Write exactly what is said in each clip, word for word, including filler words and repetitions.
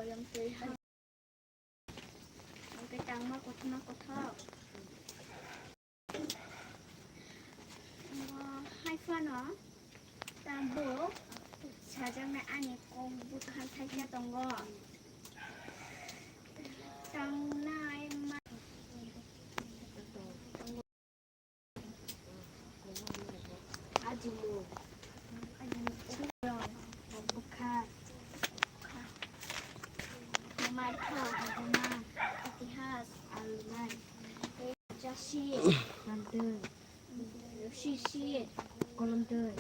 Hwnkhe tangma kothoma kothok. Bo hai phano tabuk sajaknai ani kok bwkha thaisa tongo. Tangnai ma- Itihas, alnai, chasi, sisi, kolomtwi,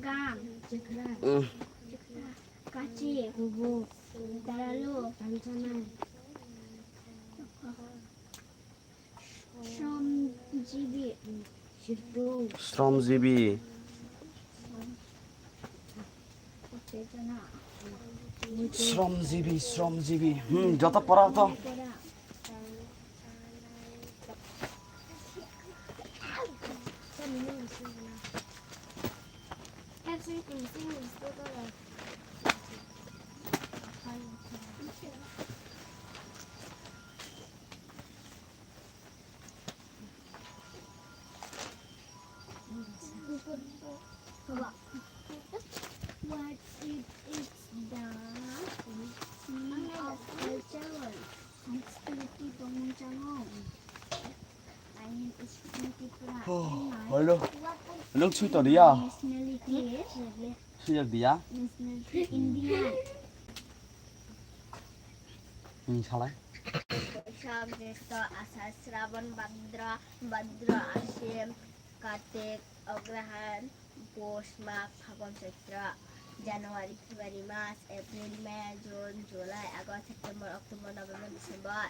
gam, chikra, kachi, kubuk, daralu, tansanai. Shramjibi. Shirtung. Shramjibi. Shramjibi, shramjibi. Hmm, joto pora to. What it is the meaning of cultural Sanskriti tongmung chango. I mean, it's Tripura. Oh, hello. Hello, Sweet Audio. Nationality. Sweet Audio. Nationality India. Hmm, salai. Boishak, Jyeshtho, Asar, Srabon, Bhadra, Bhadra, Ashwin, Kartik, Agrahan, Pous, Magh, Phagun, Chaitra, January, February, March, April, May, June, July, August, September, October, November, December,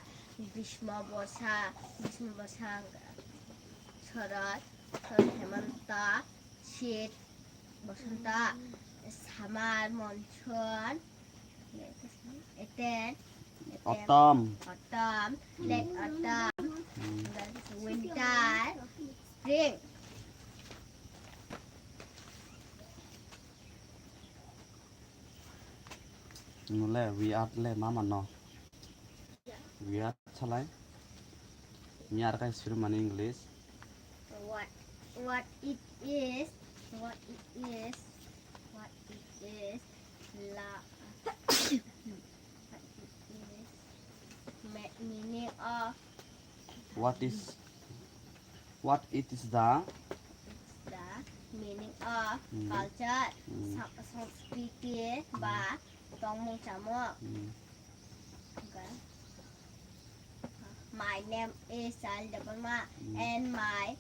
Grishmo, Borsa, Grishmo, Borsa, Sharad, Sharad, Hemanta, Shit, Bosonto, Summer, Monsoon, Autumn. Autumn, Autumn, Late Autumn, Winter, Spring. Nole, we are le mama no. We are salai. Ni ar kai suru mani English. What, what it is, what it is, what it is, la, what it is, me-, meaning of what is, what it is the, it's the meaning of culture, Sa-, Sanskriti ba tongmung chamung. Okay. My name is Charles Debbarma and my,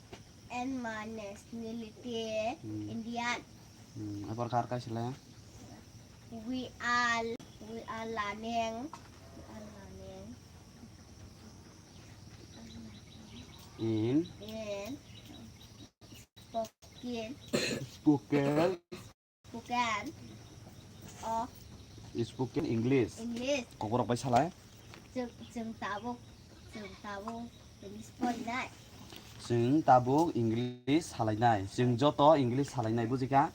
and my nationality Indian. Hmm, abar kar kai sila? We are, we are learning, we are learning in, in spoken, spoken spoken of spoken English. English. Kokborok bai salai. Chwng, chwng tabuk, chwng tabuk English porinai. Chwng tabuk English salainai. Chwng joto English salainai, bujikha?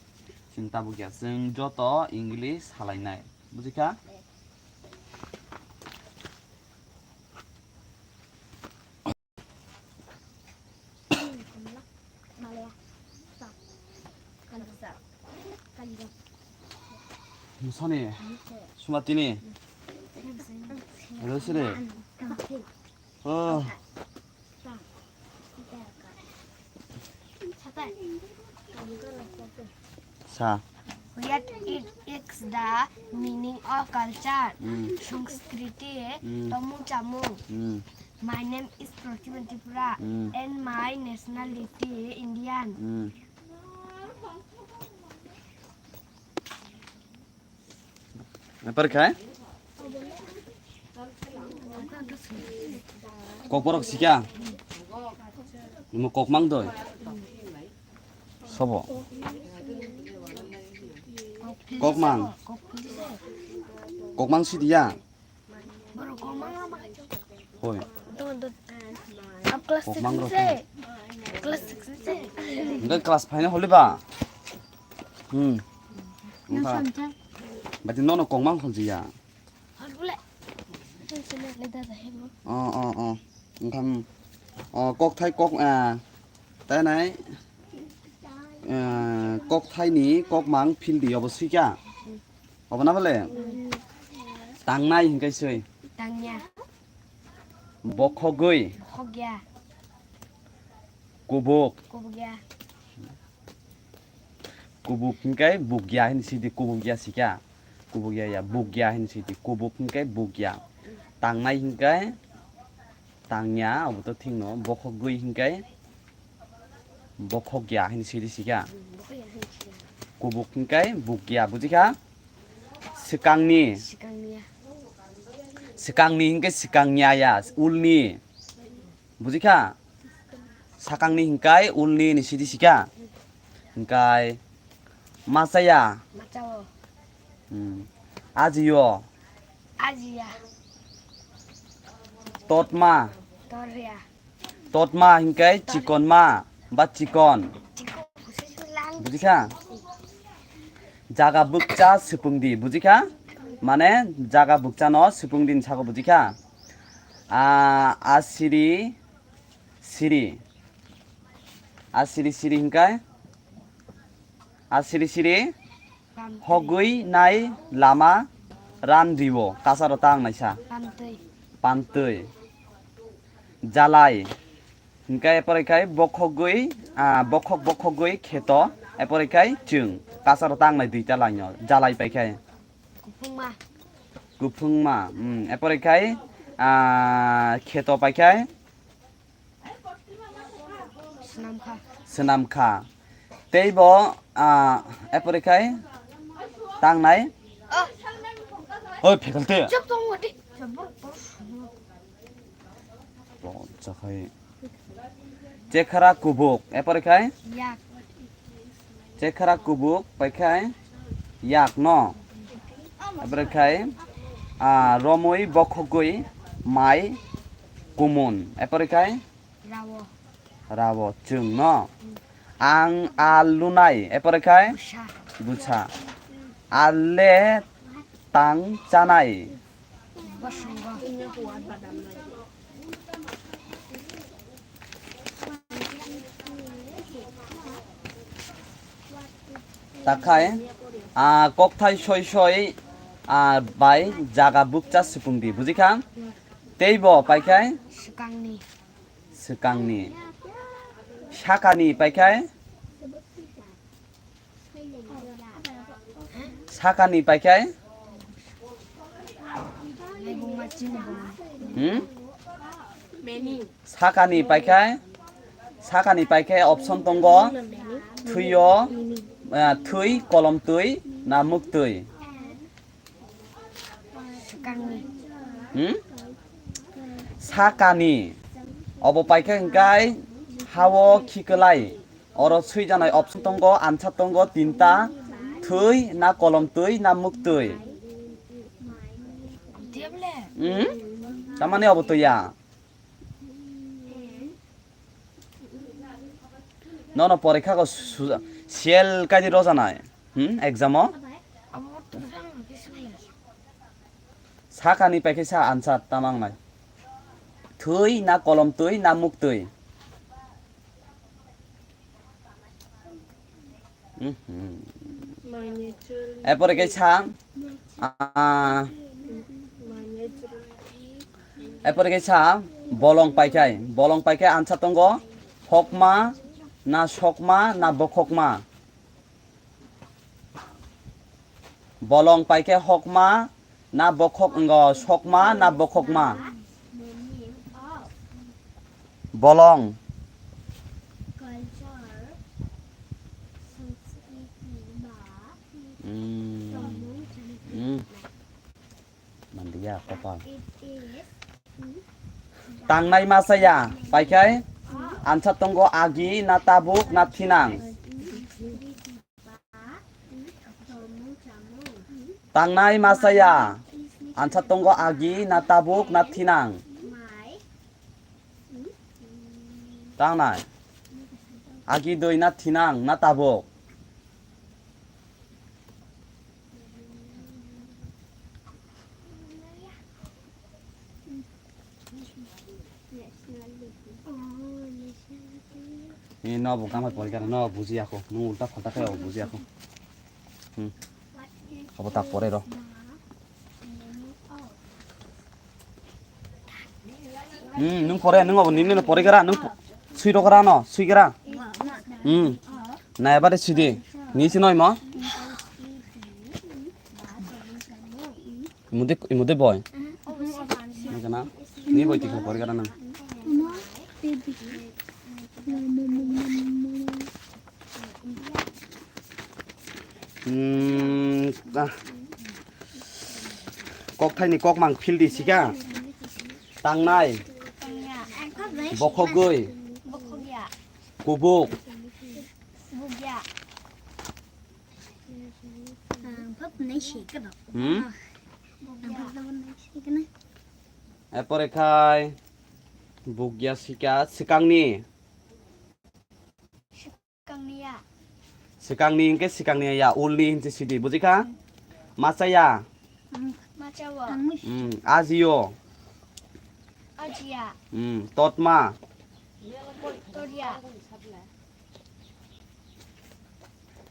Chwng tabuk ya. Chwng joto English salainai. Bujikha? Musani, sumatini. Hello, sini. Oh. Sa. What it is the meaning of culture, Sanskriti, tongmung chamung. My name is Pratibha Tripura and my nationality Indian. Napar khai? Kokborok sikha? Imo kokmang doi? Sobo? Kokmang? Kokmang sidiya? Hoi. Kokmang rok. Hwnkhe class five na holi ba? Hmm. Wngkha. Bati nono kokmang khonjiya. Sini le da da hemo. O, o, o. Wngkha, mm. O, kokthai kok, ah, tai nai, ah, kokthaini kokmang phildi obo swi kha? Obo na bole? Tangnai hinkai swi. Tangya. Bokhogwi. Bokhogya. Kubuk. Kubukya. Kubuk hinkai bukya hin sidi kubukya sikya. Kubukya ya bukya hin sidi kubuk hinkai bukya. Tangnai hinkai tangya obo to thikno bokhogwi hinkai bokhogya hin sidi sikya. Kubuk hinkai bukya bujikha. Swkangni. Swkangni ya. Swkangni hinkai swkangya ya ulni. Bujikha? Sakangni hinkai ulni ni sidi sikha. Hinkai machaya. Machao. Hmm. Ajiyo. Ajiya. Totma. Torya. Totma hinkai chikonma ba chikon. Chikon. Bujikha? Jaga bukcha supungdi, bujikha? Mane jaga bukcha no supungdi ni sako bujikha? A, asiri siri. Asiri siri hinkai? Asiri siri? Hogwi nai lama ran riwo kasaro tang naisa. Pantwi. Pantwi. Jalai. Hinkai epore khai bokhogwi, ah, bokhok bokhogwi kheto, epore khai chwng kasaro tangnai duita laino jalai pai khai. Kuphungma. Kuphungma, mm, epore khai, ah, kheto pai khai. Swnamkha. Swnamkha. Tei bo, ah, epore khai tangnai. Oh. Oi, phekel te. Chop tong wadi. Chop, chop. Bo, chakhai. Chekhara kubuk, epore khai? Yak. Chekhara kubuk, pai khai? Yak no. Epore khai, ah, romwi bokhogwi mai kumun, epore khai? Rawo. Rawo, chwng no. Ang a lunai, epore khai? Busa. Busa. Ale tang chanai. Bosongo. Takhai, ah, kokthai soi soi, ah, bai jaga bukcha supungdi, bujikha? Tei bo paikhai? Swkangni. Swkangni. Sakani paikhai? Sakani paikhai? Hmm? Sakani paikhai? Sakani paikhai option tongo. Thwiyo, ah, thwi, kolom twi, na muk twi? Swkangni. Hmm? Sakani. Obo paikha hwnkhe hao khikwlai. Oro swijanai option tongo, answer tongo tinta. Thwi, na kolom twi, na muk twi? Hmm? Tamani obo twi ya? Nono porikha ko su-, sel kaidi rojanai. Hmm, exam o? Sakani paikhe sa answer tamangnai. Thwi na kolom twi na muk twi? Mhm. Epore kaisa, ah, epore kaisa bolong paikhai, bolong paikhai ansa tongo, hokma, na sokma, na bokhokma. Bolong paikhai hokma, na bokhok, ngo, sokma, na bokhokma. Bolong. Hmm. Hmm. Mandiya, kopal. Tangnai ma saya, paikhai, ansa tongo agi, na tabuk, na thinang. Tangnai ma saya, ansa tongo agi, na tabuk, na thinang. Tangnai. Agi doi na thinang, na tabuk. Ni no bo kamai pori kana no buji ako. Nung ulta phalta khe o buji ako. Hmm. Abo tak pore ro. Hmm, nung pore, nung abo nini no pore gara, nung sui ro gara no, sui gara. Hmm. Na ebade sui di. Ni si noi mo. Imode, imode boy. Nang kana? Ni boy tikha pori kana nang? Hmm, ah. Kok thaini kok mang phil di sika. Tangnai. Bokhogoi. Kubuk. Hmm? Epore khai bugya sika swkangni. Swkangni ya. Swkangni hinkhe swkangni ya, ulni hinse sidi, bujikha? Machaya. Machao. Hmm, ajiyo. Ajiya. Hmm, totma. Torya.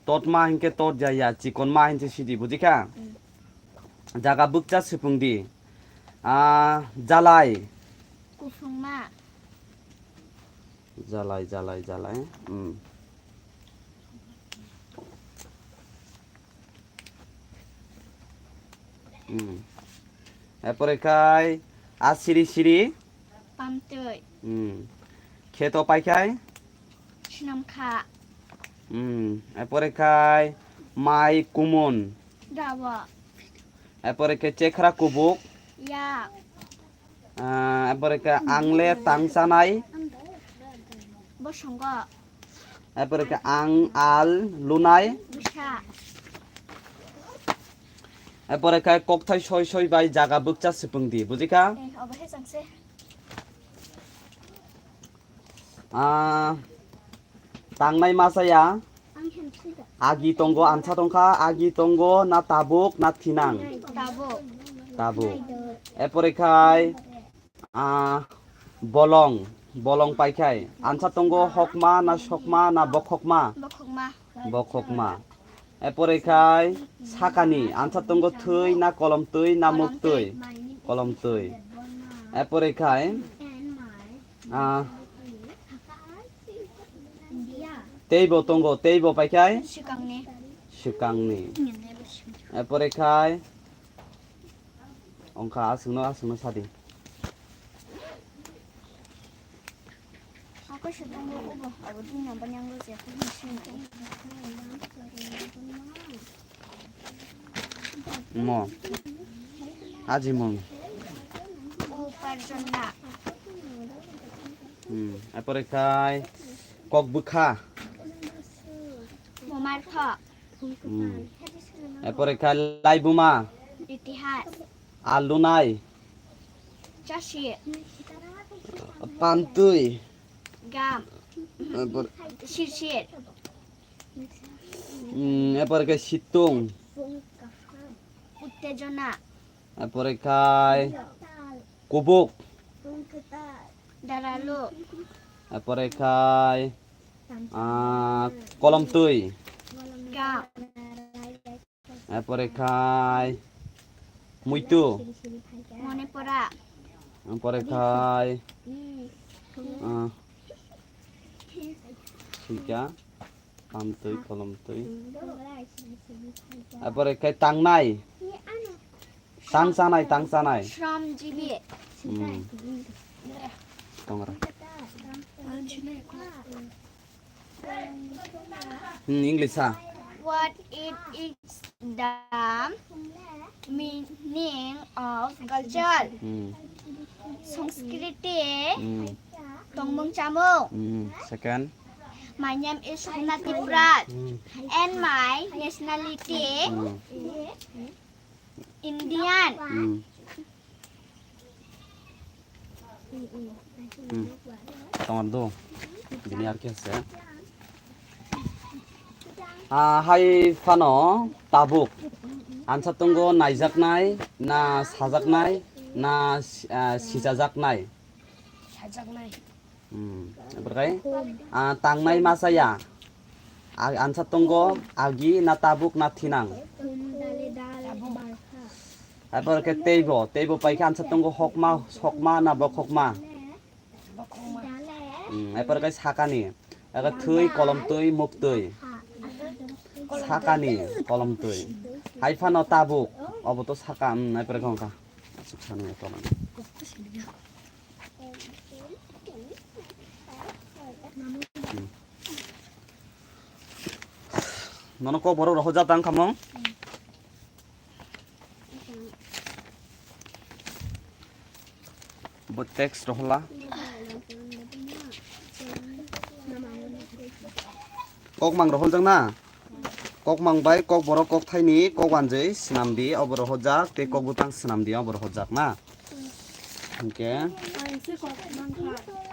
Totma hinkhe tot jaya, chikonma hinse sidi, bujikha? Hmm. Jaga bukcha swpungdi. Ah, jalai. Kufungma. Jalai, jalai, jalai. Hmm. Hmm. Epore khai, a siri siri. Pamtwi. Hmm. Kheto paikhai? Swnamkha. Hmm. Epore khai mai kumun. Dawa. Epore khe chekhra kubuk. Ya. Ah, epore khe angle tang chanai. Bosongo. Epore khe ang al lunai. Bwsa. Epore khe kokthai soi soi bai jaga bukcha swpung di, bujikha? Eh, obo he chang se. Ah, tangnai machaya. Agi tongo, ansa tongkha, agi tongo, na tabuk, na thinang? Tabuk. Tabuk. Epore khai, ah, bolong, bolong paikhai. Ansa tongo hokma, na sokma, na bokhokma? Bokhokma. Bokhokma. Epore khai sakani, ansa tongo thwi na kolom twi na muk twi? Kolom twi. Epore khai, ah, teibo tongo, teibo paikhai? Swkangni. Swkangni. Epore khai, ongkha aswkno, aswkno sadi. Mo. Aji mung. Uparjona. Hmm. Epore khai kok bwkha. Momartho. Hmm. Epore khai laibuma. Itihas. Alunai. Chasi. Pantwi. Gam. Epor- Sirsir. Hmm, epore khai situng. Uttejona. Epore khai kubuk. Daralu. Epore khai, ah, kolom twi. Gam. Epore khai muitu. Monepora. Epore khai, ah, sika, pamtwi, kolomtwi. Epore khai tangnai. Tang chanai, tang chanai. Shramjibi. Hmm. Tongra. Hmm, English ha. What it is the meaning of culture? Hmm. Sanskriti. Hmm. Tongmung chamung. Hmm. Second. My name is Sopna Tripura. Hmm. And my nationality. Hmm. Indian. Hmm. Hmm. Tongor do. Bini ar khe se. Ah, hai phano tabuk. Ansa tongo naijaknai, na sajaknai, na si-, ah, sijajaknai. Khajaknai. Hmm. Aborkai, ah, tangnai ma chaya. A-, ansa tongo, agi na tabuk na thinang. Aborkai teibo, teibo paikha ansa tongo hokma, sokma na bokhokma. Hmm, aborkai sakani. Aga thwi, kolom twi, muk twi. Sakani, kolom twi. Haiphano tabuk, obo to saka, hmm, aborkai wngkha. Aswk sanwi tongmani. Hmm. Nono kok borok rohorjak tang khamung? Bo text rohola. Kok mang rohorjak na? Kok mang bai kok borok kok thaini kok wanjwi swnam di, obo rohorjak, tei kok bwtang swnam di, obo rohorjak na. Hwnkhe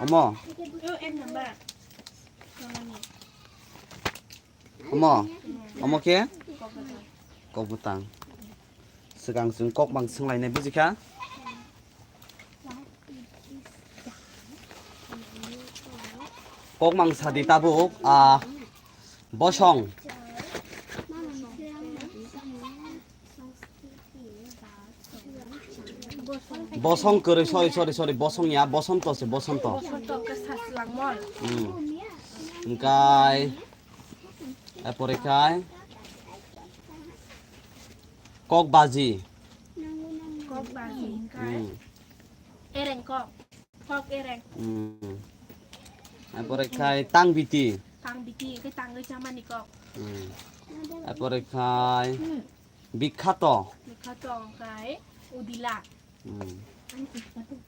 omo, omo, omo khe kok bwtang. Swkang chwng kok mang swnglainai, bujikha? Kok mang sadi tabuk, ah, bosong. Bosong kwrwi, sorry, sorry, sorry, bosong ya, bosonto se, bosonto. Bosonto khe saslangmon. Hmm. Hwnkhe, apore khai, kok baji. Kok baji, hwnkhe. Hmm. Ereng kok. Kok ereng. Hmm. Apore khai tang biti. Tang biti, hwnkhe tangwi chamani kok. Hmm. Apore khai bikhato. Bikhato hwnkhe udila. Hmm.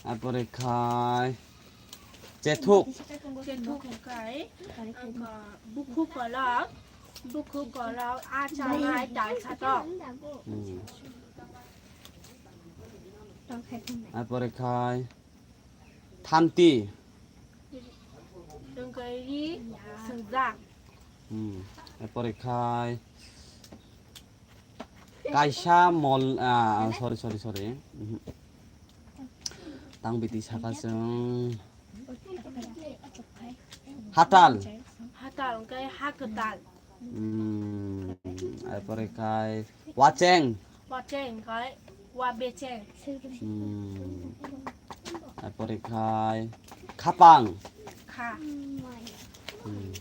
Apore khai chethuk. Chethuk hwnkhe, ah, bukhu kolok, bukhu kolok, ah, chamai dal satok. Hmm. Apore khai thanti. Tongkari swngjak. Hmm. Apore khai kaisa mol, ah, sorry, sorry, sorry. Mhm. Tang biti saka chwng. Hatal. Hatal, hwnkhe ha kwtal. Hmm, apore khai wacheng. Wacheng khai wa becheng. Hmm. Apore khai khapang. Kha. Hmm.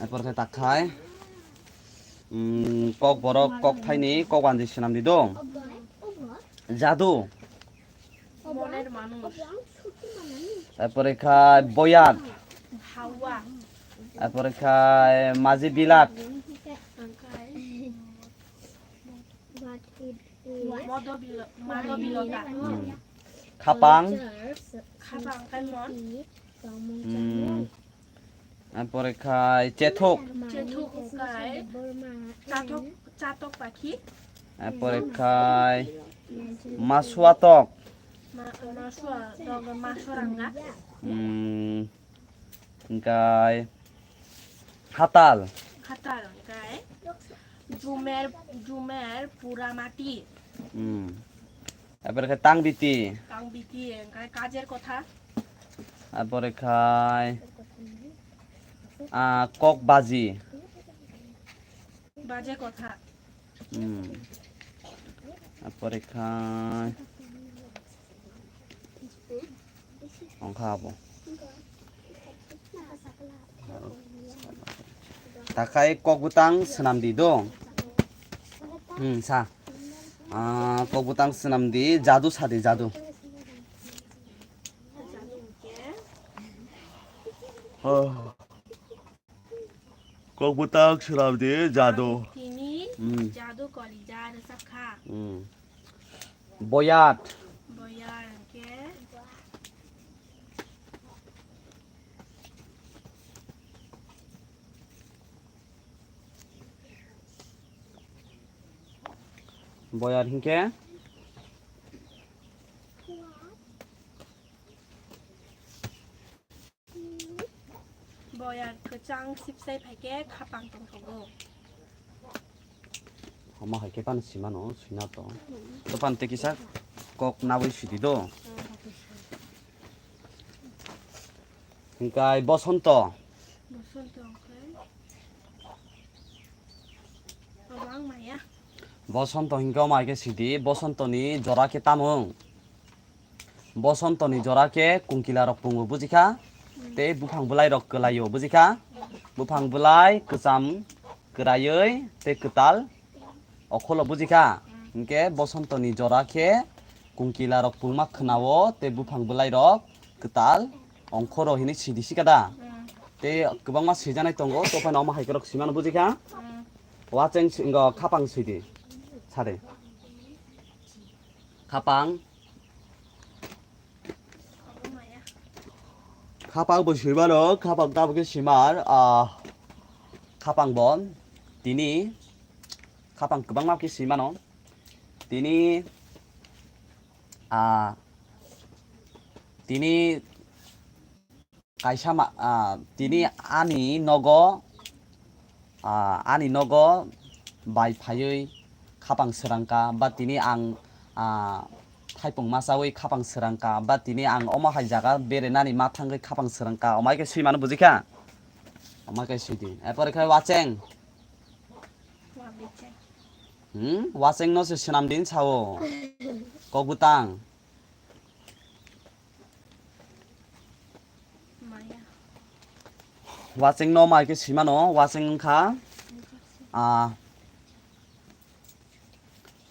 Apore khai takhai. Hmm, kok borok kok thaini kok wanjwi swnam di dong. Jadu. Moner manush. Apore khai boyat. Hawa. Apore khai maji bilat. Modo bilo-, mado bilota. Hmm. Khapang. Khapang khai mon. Hmm. Apore khai chethuk. Chethuk khai chatok, chatok pakhi. Apore khai masuatok. Ma-, masuatok, masoranga. Hmm. Hwnkhe hatal. Hatal hwnkhe jumer, jumer pura mati. Hmm. Apore khai tang biti. Tang biti hwnkhe kajer kotha. Apore khai, ah, kok baji. Baje kotha. Hmm. Apore khai ongkha abo. Takhai kok bwtang swnam di do. Hmm, sa. Ah, kok bwtang swnam di, jadu sa di, jadu. Oh. Kok bwtang swnam di, jadu. Tini hmm. Jadu kori, jadu sakha. Hmm. Boyat. Boyat, okay. Boyar hinkhe? Boyar kwchang sipsai phaikhe khapang tongthogo. Omo hai khe phano simano, swina to. To phano tei kisa kok nawi sidi do. Hingkai bosonto. Bosonto hingkai. Abo ang maya. Bosonto hingke omo hai khe sidi, bosontoni jora khe tamung? Bosontoni jora khe kungkila rok pungo bujikha, tei buphang bwlai rok kwlaio bujikha. Buphang bwlai kwcham kwraiwi tei kwtal okholo bujikha. Hingke bosontoni jora khe kungkila rok pungma khwnao tei buphang bwlai rok kwtal ongkhoro hinwi sidi sikada. Tei kwbangma sijanai tongo, tophano omo hai khe rok simano bujikha. Wacheng si-, wngkha khapang sidi. Sade. Khapang. Khapang bo swimano, khapang tamo khe swimar, ah, khapang bo tini khapang kwbangma khe swimano. Tini, ah, tini kaisa ma-, ah, tini ani nogo, ah, ani nogo bai phaiwi khapang srangkha, ba tini ang, ah, thaipung machawi khapang srangkha, ba tini ang omo hai jaga berenani ma thangwi khapang srangkha, omo hai khe swimano bujikha? Omo hai khe swidi. Erpore khe wacheng. Hmm? Wacheng no se swnam din sao. Kok bwtang. Wacheng no mai khe swimano, wacheng wngkha, ah,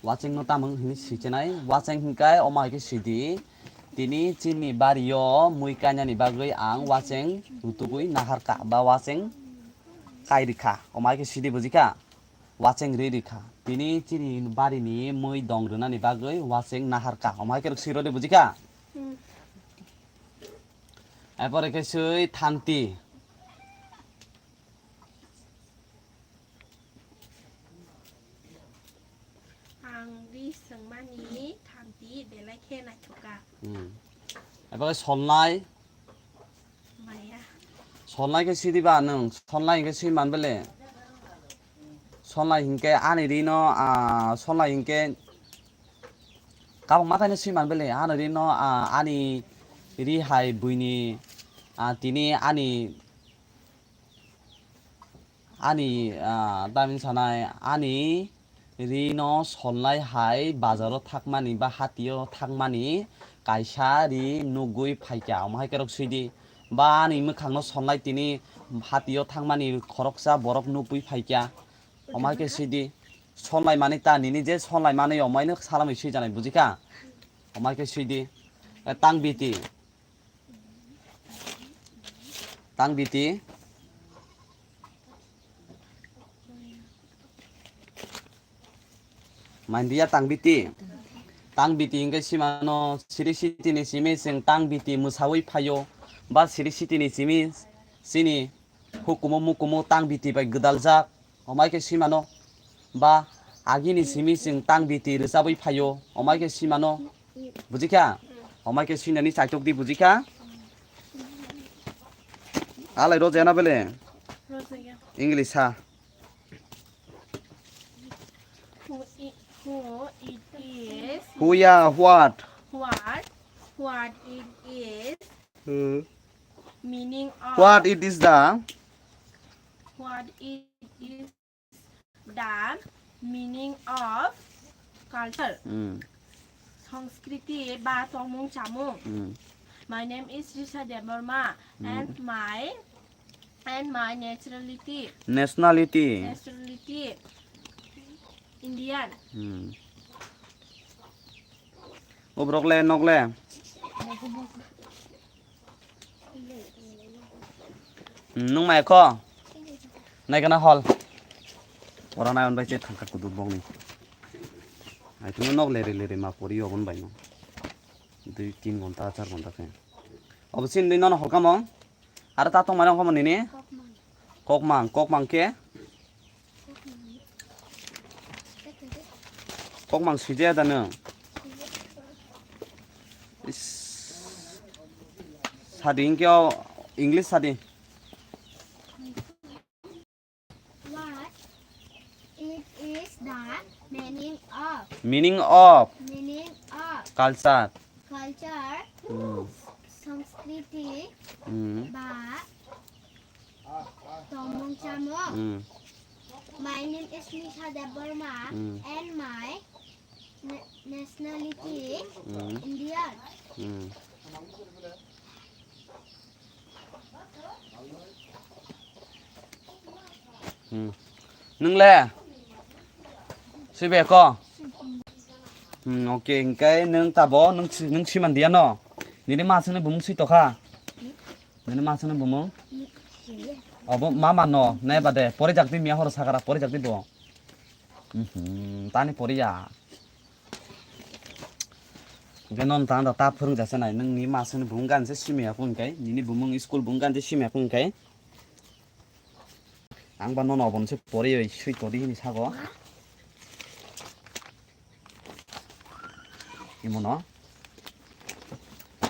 wacheng no tamo hinwi swichenai, wacheng hingkai omo hai khe swidi, tini chini bario mui kainani bagwi ang wacheng rutugwi naharkha ba wacheng kairikha, omo hai khe swidi bujikha? Wacheng ri rikha. Tini chini barini mui dong rwnani bagwi wacheng naharkha. Omo hai khe rwk swi rwdi, bujikha? Hmm. Erpore khe swi thanti. Ang ri swngmani thanti belai khe naithok kha. Hmm. Erpore solnai. Maya. Solnai khe sidi ba nwng, solnai hingke swi man bele. Solnai hingke ani rino, ah, solnai hingke kabang ma khaino swi man bele. Ani rino, ah, ani ri hai buini, ah, tini ani, ani, ah, tamni sanai ani rino solnai hai bazaro thakmani ba hatio thakmani kaisa ri nugwi phaikha, omo hai khe rok swidi. Ba ani mwkhangno solnai tini hatio thangmani khoroksa borok nugwi phaikha, omo hai khe swidi. Solnai mani ta nini je solnai mani omo haino salamwi swijanai, bujikha? Omo hai khe swidi. E, tang biti. Tang biti. Mandiya tang biti. Tang biti hingke simano siri sitini simi chwng tang biti mwsawi phaio. Ba siri sitini simi chini hukumu mukumu tang biti bai gwdaljak. Omo hai khe swimano, ba agini simi chwng tang biti rwchabwi phaio, omo hai khe swimano, bujikha? Omo hai khe swinani chaitok di, bujikha? Alai rojaya na bele? Rojaya. English ha. Who i-, who it is? Who ya, what? What? What it is? Hmm. Meaning of. What it is the? What it is the meaning of culture. Hmm. Sanskriti ba tongmung chamung. Hmm. My name is Risha Debbarma Hmm. and my, and my nationality. Nationality. Nationality Indian. Hmm. Obrok le nok le. Nwng mai kho? Naikana hol. Ora nai on bai che thangkha kudu bongni. Ai tuno nok lere lere ma pori obon bai no. Dui tin ghonta, char ghonta khe. Obo sin dui nono hol kamo. Aro ta tong mani kamo nini? Kokmang, kokmang khe? Kokmang swijaya da nwng? Is. Sadi hinkhe o English sadi. What it is the meaning of? Meaning of? Meaning of? Culture. Culture. Hmm. Sanskriti. Hmm. Ba Samo. Hmm. My name is Nisha Debbarma Hmm. and my na- nationality Hmm. Indian. Hmm. Hmm. Nwng le? Swi bai ko? Hmm, okay, hingke nwng tabo, nwng si-, nwng siman diya no? Nini ma sini bumung swi tokha? Nini ma sini bumung? Obo mama no, ne bade, pori jak di miya horo sakara, pori jak di bo. Mhm, tani poriya. Hingke non tang da ta phwrwng jasa nai, nwng ni ma sini bumung gan se simi ya phung kai, nini bumung school bumung gan se simi ya phung kai. Ang ba nono obo se poriya sui todi hini sago. Imono.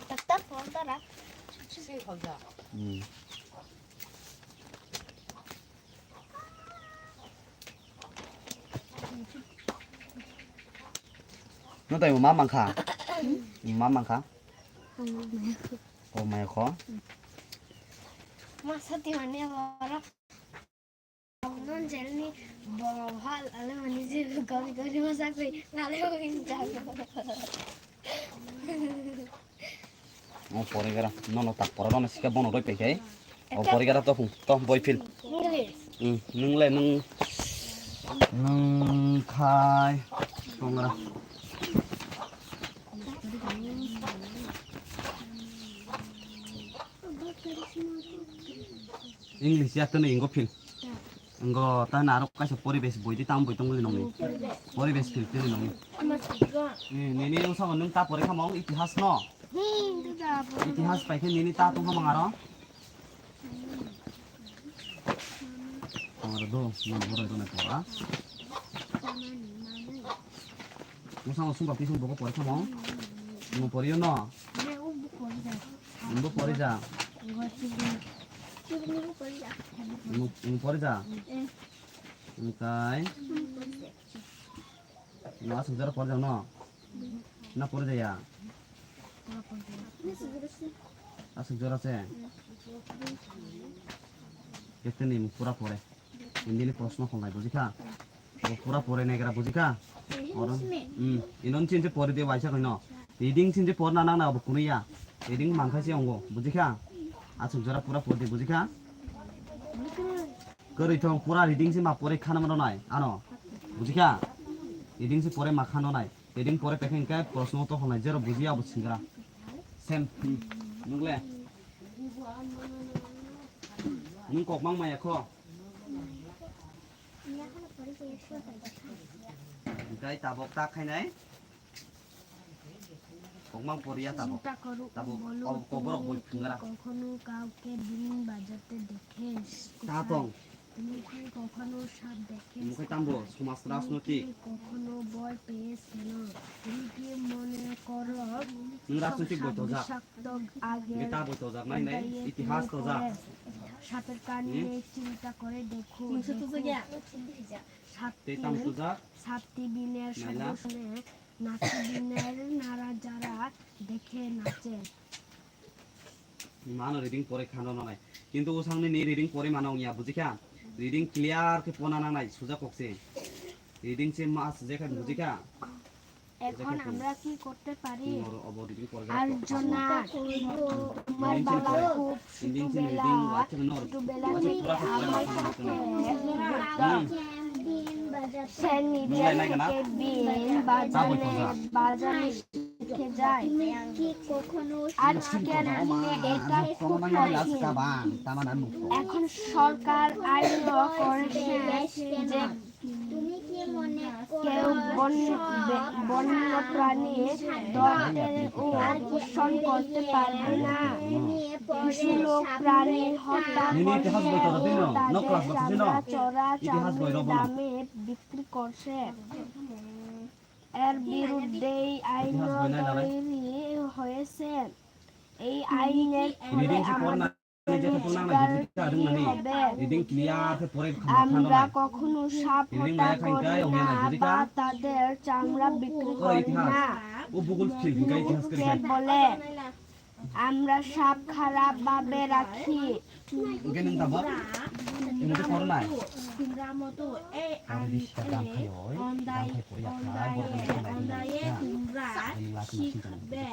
Tak tak, phone tara. Hmm. No tai ma mangkha. Ma mangkha. O maya kho. Ma sati mane ora. Non jelni bo hal ale mani je gori gori ma sakri ale o in jago. O porigara, nono tak pora, nono sika bono roi pekai. O porigara to phung, to boi phil. English. Hmm, nwng le nwng, nwng khai, tongra. English ya tene ingo phil. Ingo ta na aro kaisa poribesh boi di tam boi tongli nongni. Poribesh phil phil nongni. Ni, ni, ni usang nwng ta pore khamong itihas no. Itihas pai khe nini ta tong khamong aro. Aro do, nwng borok do na pora. Usang usung bapti sung boko pore khamong. Nwng poriyo no. Nwng bo pori ja. Nwng, nwng pori ja. Wngkai. Nwng aswk jora pori ja no? Na pori ja ya? Aswk jora se? Kete ni pura pore. Hindi ni proshno kholnai bujikha. Bo pura pore negra bujikha. Oro, hmm, inon chin je pore de waisa koino. Reading chin je porna nang na bo kunuya. Reading manthai se ongo bujikha. Aswk jora pura pore de bujikha. Kwrwi thong pura reading se ma pore khana mano nai ano. Bujikha. Reading se pore ma khano nai. Reading pore pekhe hingke proshno to kholnai jero bujiya bo singra. Sem. Hmm. Nungle. Nung kok mang maya kho. Hingkai tabok ta khainai. Kokmang poriya tabok. চিন্তা করো ও tabok, বলো, tabok, তুমি koborok boi কি phungra. কখনো কাউকে বিন বাজাতে দেখেছ? Ta tong. তুমি কি কখনো সাপ দেখেছ? Mukhe tambo, somas তুমি কি rajnotik. কখনো ভয় পেয়েছ না? তুমি কি মনে করো Nwng rajnotik boi tojak. Hingke ta boi tojak nai nai, itihas tojak. সাপের কান নেই, চিন্তা করে দেখো, দেখো। সাপটি, সাপটি বিনের শব্দ শুনে নাচে, বিনের নাড়া যারা দেখে নাচে। Mano reading pore khano nanai. Kintu usangni ni reading pore mano ya, bujikha? Reading clear khe pona nanai, suja kokse. Reading se mas je kha bujikha? এখন আমরা কি করতে পারি? Aljona, তোমার বাবা খুব ছোটবেলা, ছোটবেলা থেকে আমার সাথে সে নিজে থেকে বিন বাজানো, বাজানো শিখে যায়। আজকের দিনে এটা খুব কঠিন। এখন সরকার আইনও করেছে যে তুমি কি মনে করো কেউ বন্য, বে-, বন্য প্রাণী ধরতে ও পোষণ করতে পারবে না। কিছু লোক প্রাণী হত্যা করে ও তাদের চামড়া চড়া চামড়ির দামে বিক্রি করছে। এর বিরুদ্ধে এই আইন তৈরি হয়েছে। এই আইনের ফলে আমাদের শিকার হতে হবে। আমরা কখনো সাপ হত্যা করি না বা তাদের চামড়া বিক্রি করি না। কে বলে আমরা সাপ খারাপ ভাবে রাখি? Hwnkhe nwng tabuk? Imwtwi kornai? Khumra moto, e, ani, e, ondaye, ondaye, ondaye khumra sikbe,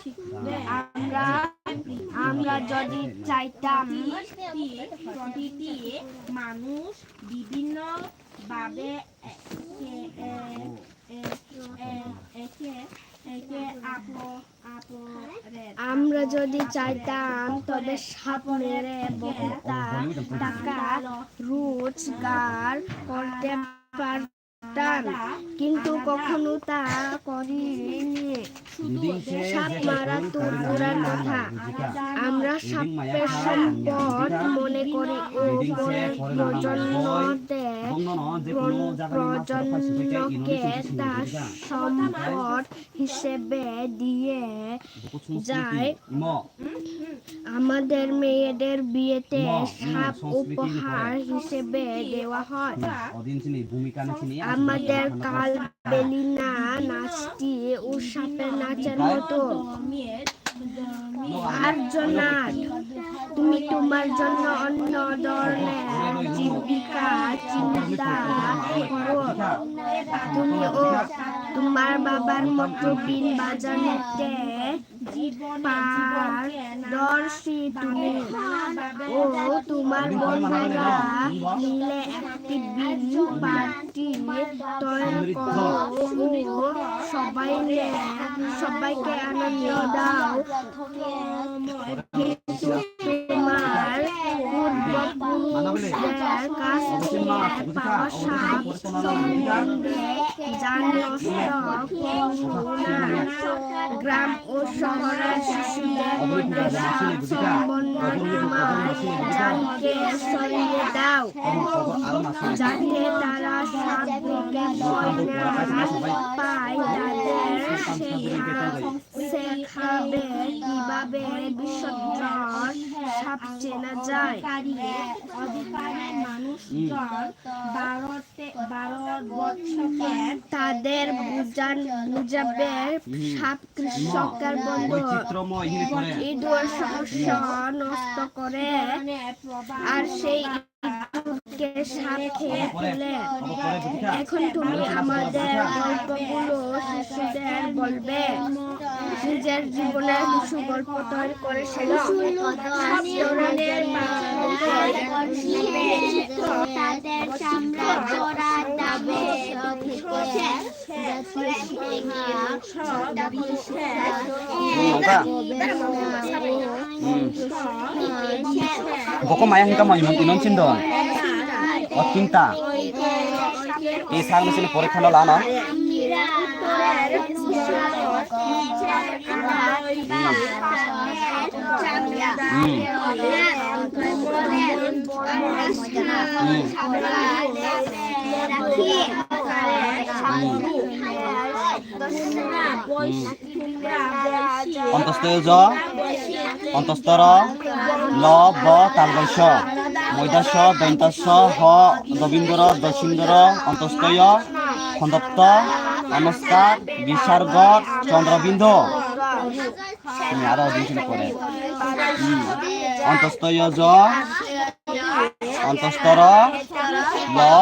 sikbe. আমরা, আমরা যদি চাইতাম। প্রতিটি, প্রতিটি মানুষ বিভিন্ন ভাবে একে, এ, এ, এ, একে, একে আপো-, আপরে আমরা যদি চাইতাম, তবে সাপ মেরে বহুতা টাকা রোজগার করতে পারতাম, কিন্তু কখনো তা করিনি। সাপ মারা তো দূরের কথা, আমরা সাপের সম্পদ মনে করি ও পরের প্রজন্মতে, প্রজন্মকে তা সম্পদ হিসেবে দিয়ে যায়। আমাদের মেয়েদের বিয়েতে সাপ উপহার হিসেবে দেওয়া হয়। আমাদের কাল বেলিনা নাচটি ও সাপের নাচের মতো। আর্যনাথ, তুমি তোমার জন্য অন্য ধরনের জীবিকা চিন্তা করো। তুমি ও তোমার বাবার মতো বিন বাজানোতে পারদর্শী তুমি। ও তোমার বন্ধুরা মিলে একটি বিন পার্টি তৈরি করো ও সবাইকে, সবাইকে আনন্দ দাও। কিন্তু তোমার পূর্বপুরুষদের কাছ থেকে পাওয়া সাপ সম্বন্ধে জানো তো? গ্রাম ও শহরের শিশুদের মধ্যে সাপ সম্বন্ধে জানকে ছড়িয়ে দাও, যাতে তারা সাপ দেখে ভয় না পায়, তাদের সেই সাপ শেখাবে কিভাবে বিষধর সাপ চেনা যায়। অধিকারী মানুষজন ভারতে, ভারতবর্ষকে তাদের বুঝান, বুঝাবে সাপ কৃষকের বন্ধু। ইঁদুর শস্য নষ্ট করে আর সেই কে সাপ খেয়ে ফেলে। এখন তুমি আমাদের গল্পগুলো শিশুদের বলবে। নিজের জীবনের কিছু গল্প তৈরি করে শোনাও। তাদের সাম্রাজ্য রাজধানী Boko maya hingka mo imon inon sindo. O tinta. I sar misil porikha no lana. Hmm. Hmm. Hmm. Hmm. Ontosto jo, ontosto ro, lo, bo, talbai so, moida so, dointa so, ho, dobindro, dosindro, ontosto yo, khondopto, onoskar, bisargo, chondrobindo. Ni aro din sini pore. Hmm. Ontosto yo jo, ontosto ro, lo,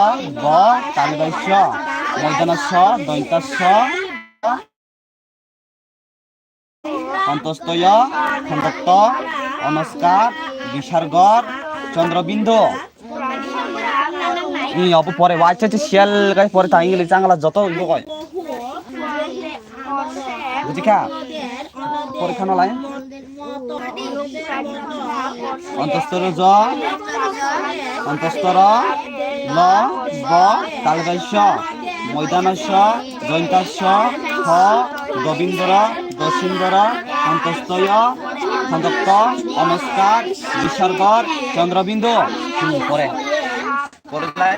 bo, talbai so, moida so, dointa so, Ontostoyo, khondokto, onoskar, bisargor, chondrobindo. Ni obo pore, waisa se siyal gai pore ta, ingli changla joto ibo koi. Bujikha? Pore khano lai. Ontostoro jo, ontostoro lo, bo, talbai so, moidano so, jointa so, ho, dobindoro, dosindoro, ontostoyo, khondokto, onoskar, bisargor, chondrobindo. Hmm, pore. Pore lai.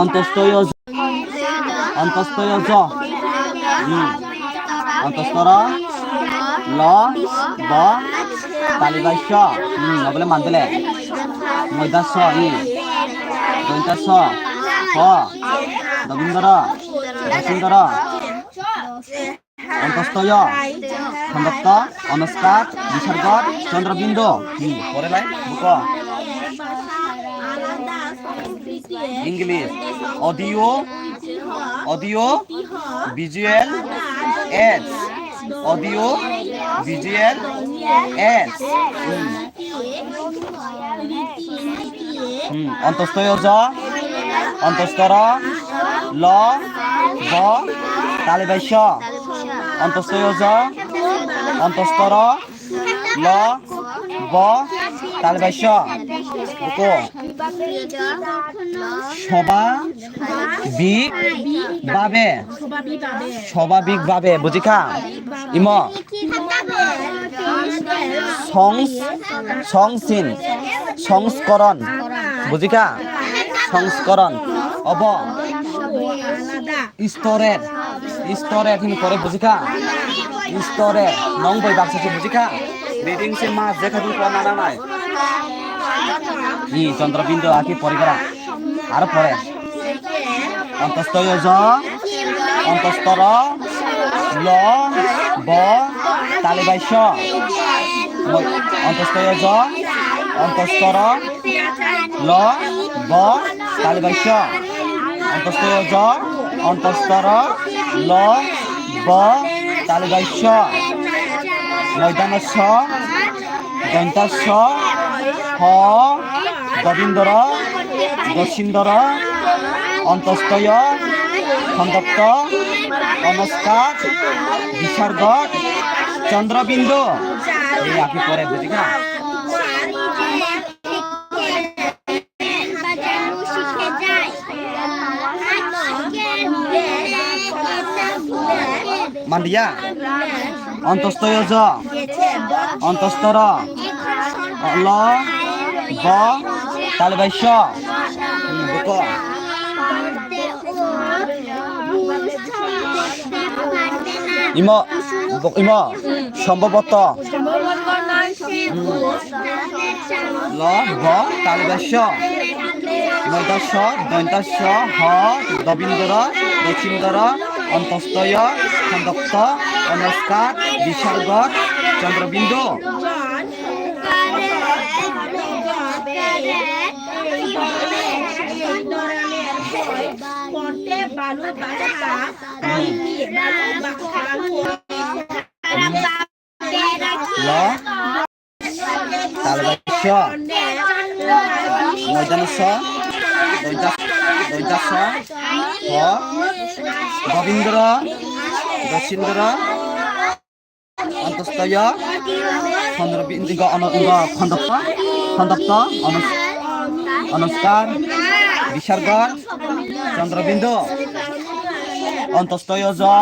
Ontostoyo jo. Ontostoyo jo. Hmm. Ontostoro. Lo. Bo. Talibaiso. Hmm. Obole mandele. Moidaso. Hmm. Dointaso. Ho. Dobindoro. Dosindoro. অন্তস্তয়, খণ্ডত্ব, অনস্কার, বিসর্গ, চন্দ্রবিন্দু। হুম, পরে লাই, বুকো। English, audio, audio, visual, aids, audio, visual, aids. হুম। হুম, অন্তস্তয় জ, অন্তস্তর, ল, ব, তালব্য শ। অন্তস্তয় জ, অন্তস্তর, ল, ব, তালব্য শ। বুকো। স্বাভাবিকভাবে। স্বাভাবিকভাবে, বুঝিখা? ইমো। সংস-, সংসিন, সংস্করণ, বুঝিখা? সংস্করণ, অব, স্তরের, স্তরের, হইনি পরে বুঝিখা? স্তরের, নং বই বাক্সা সে বুঝিখা? Reading se ma je khadu ko nana nai. Ni Chandrabindu আকি পরিগরা। আরো পরে। অন্তস্তয় জ, অন্তস্তর, ল, ব, তালব্য শ। অন্তস্তয় জ, অন্তস্তর, ল, ব, তালব্য শ। অন্তস্তয় জ, অন্তস্তর, ল, ব, তালব্য শ। ময়দান শ। দন্ত্য স, হ, দবিন্দর, দশিন্দর, অন্তস্তয়, খণ্ডত্ব, অনস্কার, বিসর্গ, চন্দ্রবিন্দু। এই আপনি পরে বুঝি না? Mandiya? Ontostoi o jo. Ontostor o. Lo. Bo. Talbai so. Hmm, buko. Imo. Imo. Sombhoboto. Lo, bo, talbai so. Moidaso, dointaso, ho, dobindoro, dochindoro, ontostoyo, khandokto, onoskar, bisargor, chondrobindu. Lo. Talbai so. Moidano so. Dointa, dointa so. Ho. Dobindro. Dochindro. Ontostoyo. Chondro bi-, ingo ono, ingo khondokto. Khondokto. Onos-, onoskar. Bisargor. Chondrobindu. Ontostoyo jo.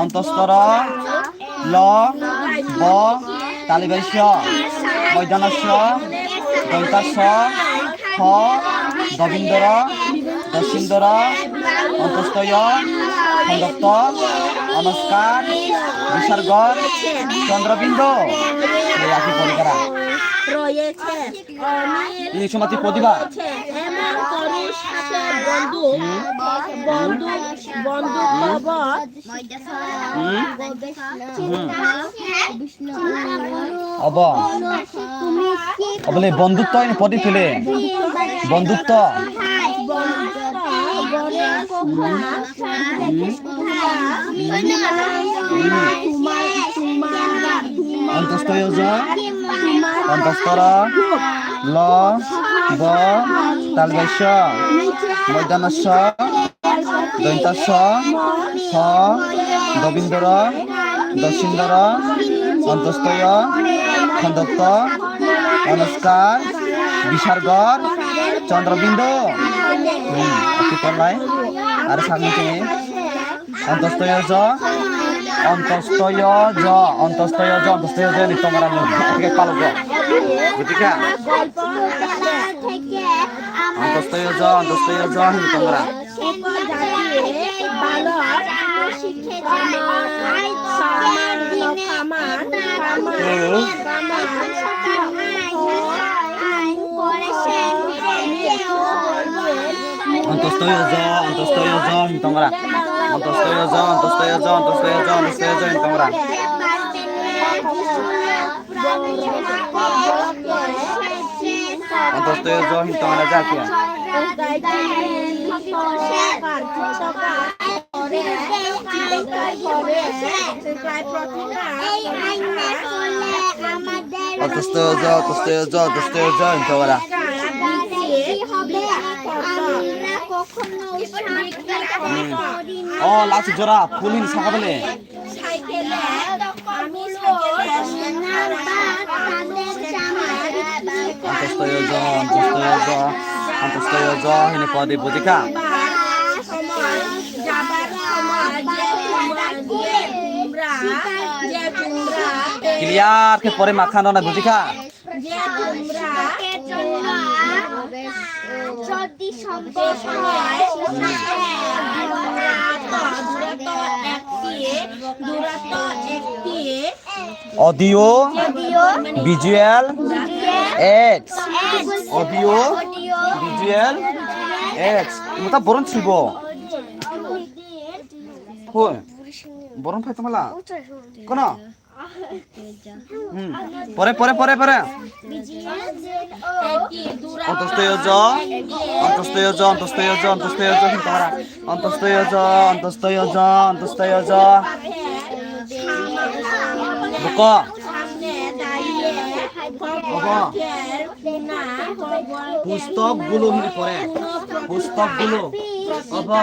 Ontostoro. Lo, bo, talbai so, moidano so, dointa so, ho, dobindoro, dochindoro, ontostoyo, khandokto, onoskar, bisargor, chondrobindu. এই একই পরিকরা। রয়েছে অনিল, এই সমাধি প্রতিভা। রয়েছে এমন তরুণ সাথে বন্ধু, হুম। বন্ধু, বন্ধু খবর। Hmm? Hmm. Obo. Obole bondhutto ini podi tule. Bondhutto. Hmm. Hmm. Ontostoyo jo. Ontostoro. Lo. Bo. Talbai so. Moidano so. Dointa so, ho, dobindoro, dochindoro, ontostoyo, khandokto, onoskar, bisargor, chondrobindu. Hmm, oke, tolai. Aro sakni tini. Ontostoyo jo, ontostoyo jo, ontostoyo jo, ontostoyo jo, ni tomara ni. Oke, palo go. Butika. Ontostoyo jo, ontostoyo jo, ni tomara. উপজাতি বালক কামান, কামান, কামান, কামান। Ontostoyo jo, ontostoyo jo, hintongra. Antostoyo jo, antostoyo jo, antostoyo jo, antostoyo jo, hinwi tongra. Antostoyo jo, hinwi tongra ja khe. Antostoyo jo, antostoyo jo, antostoyo jo, hinwi tongra. O, last jora, phul hinwi saka bole. Antostoyo jo, antostoyo jo, antostoyo jo, hinwi podi bujikha. Clear khe pore makhano na bujikha. যে তোমরা যদি সম্ভব হয়, দূরত্ব একটি, দূরত্ব একটি Audio, audio, visual, visual, aids. Aids. Audio, audio, visual, visual, aids. Muta boron sibo. Hoi. Boron phai tamala. Kono? Hmm. Pore, pore, pore, pore. Antostoyo jo, antostoyo jo, antostoyo jo, antostoyo jo, hinwi tongra. Antostoyo jo, antostoyo jo, antostoyo jo. Buko. Obo. Pustok gulo hinwi pore. Pustok gulo. Obo.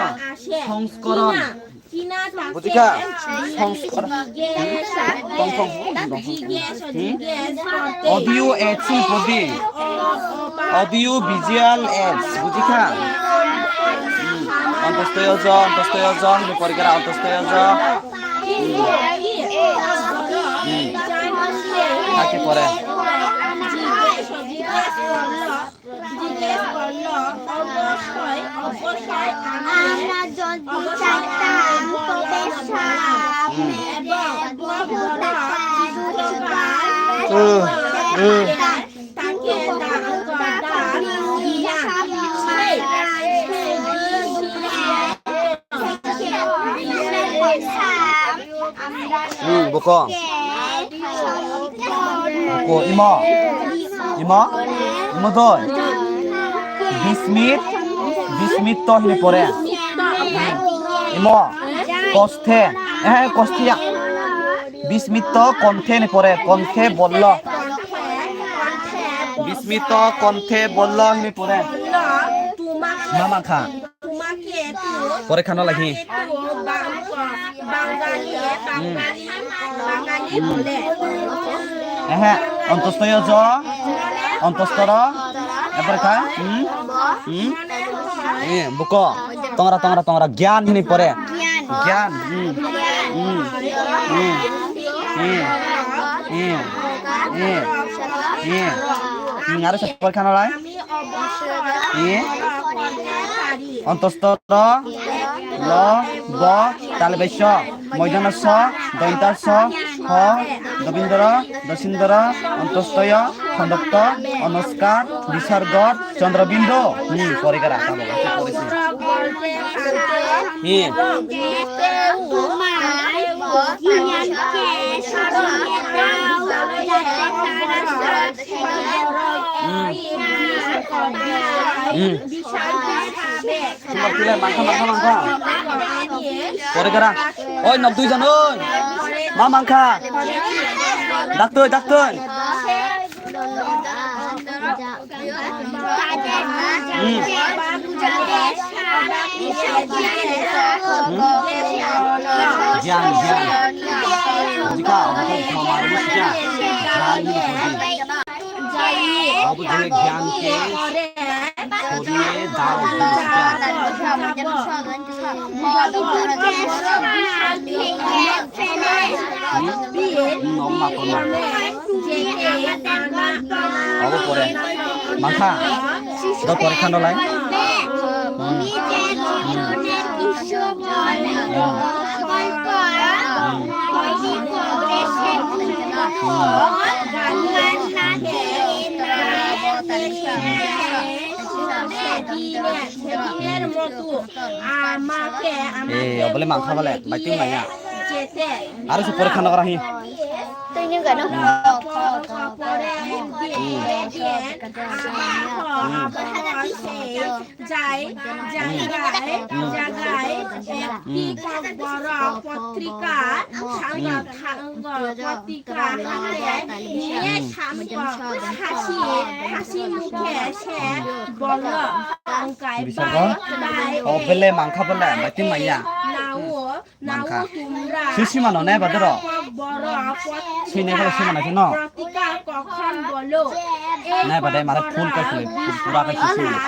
Songskoron. Bujikha? Songskor. Tong, tong, tong, tong. Hmm? Audio aids hinwi podi. Audio visual aids. Bujikha? Hmm. Antostoyo jo, antostoyo jo hinwi pori kara, antostoyo jo. Hmm. Hmm. Hake pore. জিজ্ঞেস করল, "অবশ্যই, অবশ্যই আমি আমরা যদি চাইতাম, তবে সাপ এবং বহু টাকা রোজগার করতাম।" তাকে দান করতাম। Hmm, buko. Buko, imo. Imo? Imo doi. Bismit, bismit to hinwi pore. Hmm. Imo. Kosthe. Eh, kosthe ya. Bismit to konthe hinwi pore. Konthe bollo. Bismit to konthe bollo hinwi pore. Ma mankha. Pore khano lagi. Hmm. Ehe, antostoyo jo, antostoro, epore kha, hmm? Hmm? Eh, buko, tongra, tongra, tongra, gyan hinwi pore. Gyan, hmm. Hmm. Hmm. Hmm. Hmm. Hmm. Hmm. Aro sa pore khano lai. E? Antosto ro, lo, bo, talbeso, moidanaso, dointaso, ho, dobindro, dosindro, antostoyo, khondokto, onoskar, bisargor, chondrobindo. Hmm, pore kara, tamo, pore si. Hmm. Hmm. Hmm. Sumar pilai mangkha, mangkha, mangkha. Pore kara. Oi, nok dui jon, oi. Ma mangkha. Daktoi, daktoi. Hmm. Hmm. Gyan, gyan. Bujikha, bujikha, gyan. Gyan ni bujikha. Abo je gyan ke choriye dao, bujikha. Hmm? Nok ma kono. Abo pore. Mangkha. Do pore khano lai. Hmm. Hmm. Hmm. Hmm. Hmm. আমাকে, এ, আমাকে বলে মাংস বলে, বাইতে মাইয়া। যেতে। আরো সে পরীক্ষা নগর আহি। তুই নিউ কেন? যাই, জায়গায়, জায়গায় একটি খবর পত্রিকা পত্রিকা হাতে নিয়ে শান্ত হাসি, হাসি মুখে সে বলল, "অঙ্কায় বিসর্গ? বাই, বাই, ও, বেলে মাংখা bole, baiting manya. Nao, nao, mangkha. Tumra." Sui sima no nai ba doro. Boro pot-, sui nai bole sima nai no. Pratika kokhon bolo. Nai ba dai mare full kai sui, pura kai sui sima nai.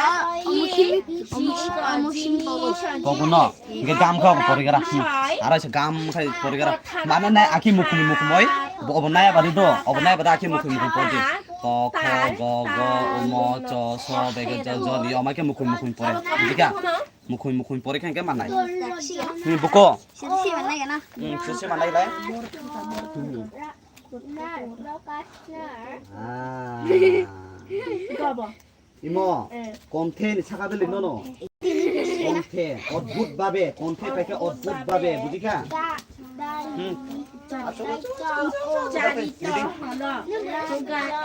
Kogu no. Hingke gam kha bo porigra. Hmm. Aro se gam khai porigra. Mane nai aki mukhum mukhum oi. Bo obo nai abadi do. Obo nai abadi aki mukhum mukhum pori. Ko, kho, go, go, umo, cho, so, bege, jo, jo, di. Oma ke mukhum mukhum pore. Bujikha? Mukhum mukhum pore khe hingke manai. Hmm, buko. Hmm, sisi manai lai. Hmm. Ah. Imo, eh, konthe ni saka bele nono. Konthe, odbhut bhabe, konthe paikhe odbhut bhabe, bujikha? Hmm.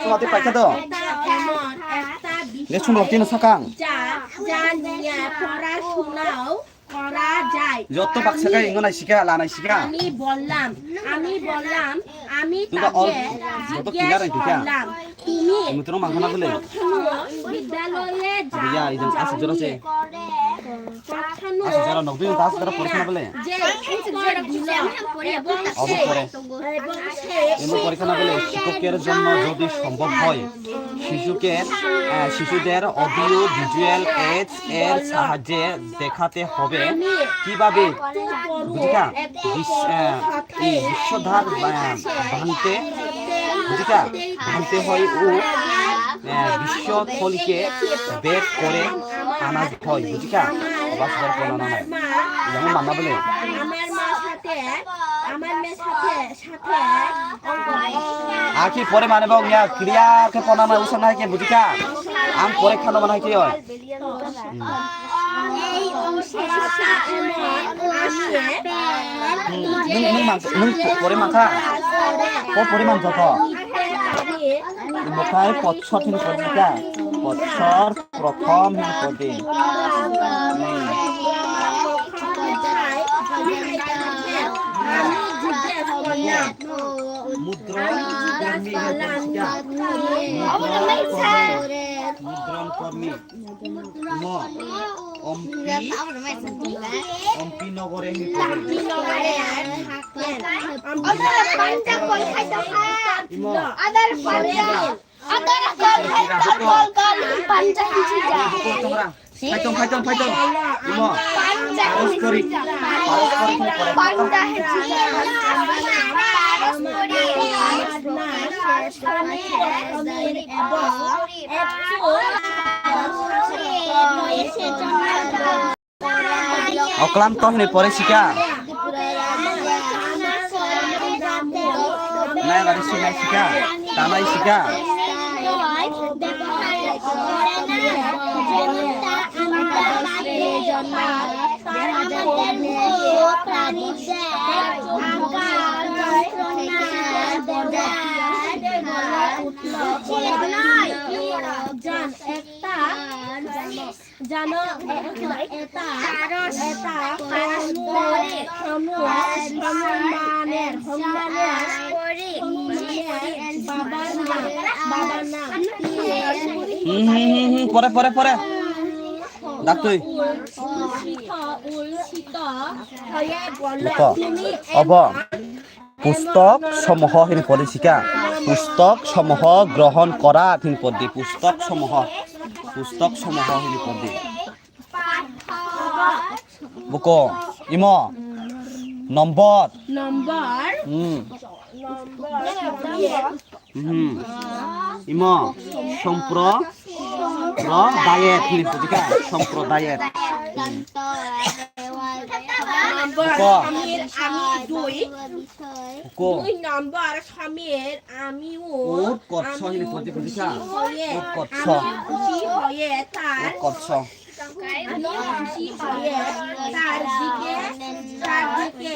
Chumati paikha to? Ge chumrok tino sakang. Joto baksa kai ingo nai sika, la nai sika. আমি বললাম, আমি বললাম, আমি তাকে জিজ্ঞেস করলাম, তুমি কখনো বিদ্যালয়ে যাও? Asuk jora nok dui ta asuk jora porishna bole. Obo pore. Emo porishna bole, শিক্ষকের জন্য যদি সম্ভব হয়, শিশুকে, আহ, শিশুদের অডিও ভিজুয়াল এডস এর সাহায্যে দেখাতে হবে কিভাবে, বুঝিকা? বিশ-, আহ, এই বিশ্বধার, আহ, ভাঙতে, বুঝিকা? ভাঙতে হয় ও, আহ, বিশ্বথলিকে বের করে আনা হয়, বুঝিকা? বাস বার করে আনা হয়। যেমন মান্না বলে। আমার মা সাথে, আমার মেয়ের সাথে Aki pore mane bok ya, clear ke pona ma usa nai ke bujika. Ang pore khano manai ke oi. Nung, nung mang, nung pore mangkha. Ko pore mang joko. Mokai pochor thini pore ka. Pochor. Prothom hini pode. Mudron kormi hini pode. Mudron kormi. Mo. Ompi. Ompi nogore hini pode. Imo. Ada kol, kol, kol, kol, panjang juga. Phaitong, phaitong, phaitong. Imo. Panjang juga. Panjang juga. Oklam to hini pore sika. Nai bari sinai sika. Tanai sika. Jan ekta Jano, e-, eta, eta, hamu, hamu, hamu maner, hamu maner, hamu maner, babar nam, babar nam. Hmm, hmm, hmm, hmm, pore, pore, pore. Daktui. Ul, ul, sito, ul, sito. Hoye bolo, tumi obo. Pustok somoho hini podi sika. Pustok somoho grohon kora hini podi. Pustok somoho. Pustok somoho hini podi. Buko. Imo. Nombor. Nombor. Hmm. Nombor. Hmm. Imo, sompro, pro, diet, hini podi ka, sompro diet. Hmm. Nombor, ko. Ami, ami dui. Ko. Dui nombor, samir, ami u. Ut kotso, hini podi, podi ka. Ut kotso. Ami uchi hoye, tar. Ut kotso. Yes, চারদিকে, চারদিকে,